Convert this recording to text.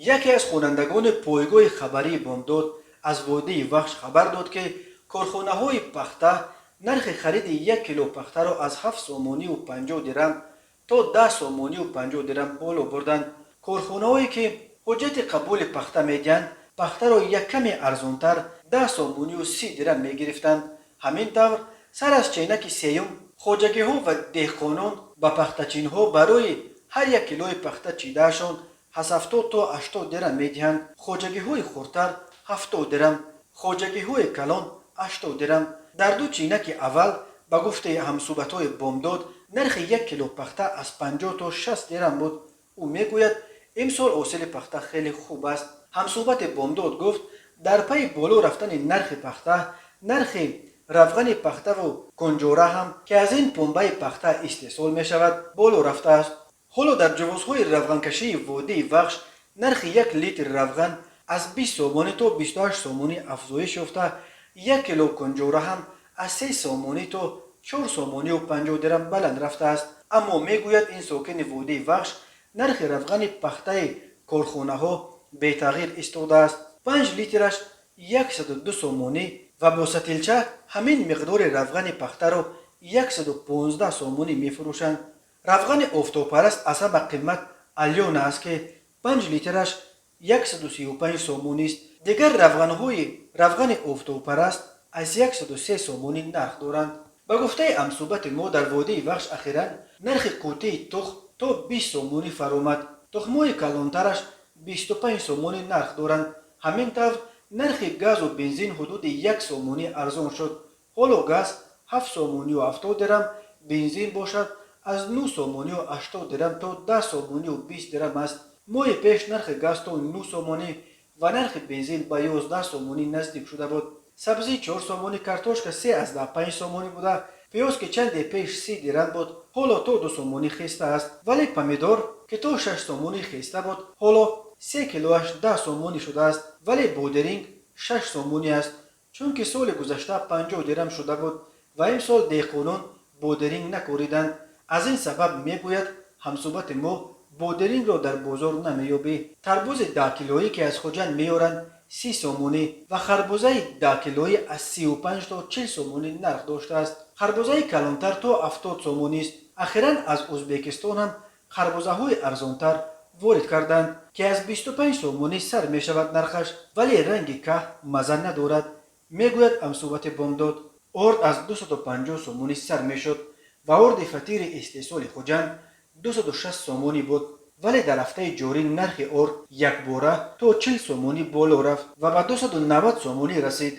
Яке аз хонандагони пойгоҳи хабарии Бомдод аз водии Вахш хабар дод, ки корхонаҳои пахта нархи хариди як кило пахтаро аз 7 сомонию 50 дирам то 10 сомонию 50 дирам боло бурданд. Корхонаҳое, ки ҳуҷҷати қабули пахта медиҳанд, пахтаро як каме арзонтар, 10 сомонию 30 дирам мегирифтанд. Ҳамин тавр, сар аз ченаки сеюм хоҷагиҳо ва деҳқонон ба пахтачинҳо барои ҳар як килои пахта чидаашон аз 70 то 80 дирам медиҳанд. Хоҷагиҳои хурдтар 70 дирам, хоҷагиҳои калон 80 дирам. Дар ду чинаки аввал, ба гуфтаи ҳамсӯҳбатҳои Бомдод, нархи як кило пахта аз 50 то 60 дирам буд. Ӯ мегӯяд, имсол ҳосили пахта хеле хуб аст. Ҳамсӯҳбати Бомдод гуфт, дар пайи боло рафтани нархи пахта, нархи равғани пахтаву кунҷора ҳам, ки аз ин пунбаи пахта истеҳсол мешавад, боло рафтааст. Ҳоло дар ҷувозҳои равғанкашии водии Вахш нархи як литр равған аз 20 сомонӣ то 28 сомонӣ афзоиш ёфта, як кило кунҷора ҳам аз 3 сомонӣ то 4 сомонию 50 дирам баланд рафтааст. Аммо, мегӯяд ин сокини водии Вахш, нархи равғани пахтаи корхонаҳо бетағйир истодааст: 5 литраш 102 сомонӣ ва бо сатилча ҳамин миқдори равғани пахтаро 115 сомонӣ мефурӯшанд. Равғани офтобпараст аз ҳама қимат Алёна аст, ки 5 литраш 135 сомонист. Дигар равғанҳои равғани офтобпараст аз 103 сомонӣ нарх доранд. Ба гуфтаи ҳамсӯҳбати мо, дар водии Вахш ахиран нархи қуттии тухм то 20 сомонӣ фаромад. Тухмҳои калонтараш 25 сомонӣ нарх доранд. Ҳамин тавр, нархи газу бензин ҳудуди 1 сомонӣ арзон шуд. Ҳоло газ 7 сомонию 70 дирам, бензин бошад аз 9 сомонию 80 дирам то 10 сомонию 20 дирам аст. Моҳи пеш нархи газ то 9 сомонӣ ва нархи бензин ба 11 сомонӣ наздик шуда буд. Сабзӣ 4 сомонӣ, картошка 3,5 сомонӣ буда, пиёз, ки чанде пеш 30 дирам буд, ҳоло то 2 сомонӣ хестааст. Вале помидор, ки то 6 сомонӣ хеста буд, ҳоло 3 килоаш 10 сомонӣ шудааст. Вале бодиринг 6 сомонӣ аст, чунки соли гузашта 50 дирам шуда буд ва имсол деҳқонон бодиринг накориданд. Аз ин сабаб, мегӯяд ҳамсӯҳбати мо, бодирингро дар бозор намеёбӣ. Тарбузи 10 килоӣ, ки аз Хуҷанд меоранд, 30 сомонӣ ва харбузаи 10 килоӣ аз 35 то 40 сомонӣ нарх доштааст. Харбузаи калонтар то 70 сомонист. Ахиран аз Ӯзбекистон ҳам харбузаҳои арзонтар ворид карданд, ки аз 25 сомонӣ сар мешавад нархаш, вале ранги каҳ мазза надорад, мегӯяд ҳамсӯҳбати Бомдод. Орд аз 250 сомонӣ сар мешуд ва орди фатири истеҳсоли Хуҷанд 260 сомонӣ буд, вале дар ҳафтаи ҷорӣ нархи орд якбора то 40 сомонӣ боло рафт ва ба 290 сомонӣ расид.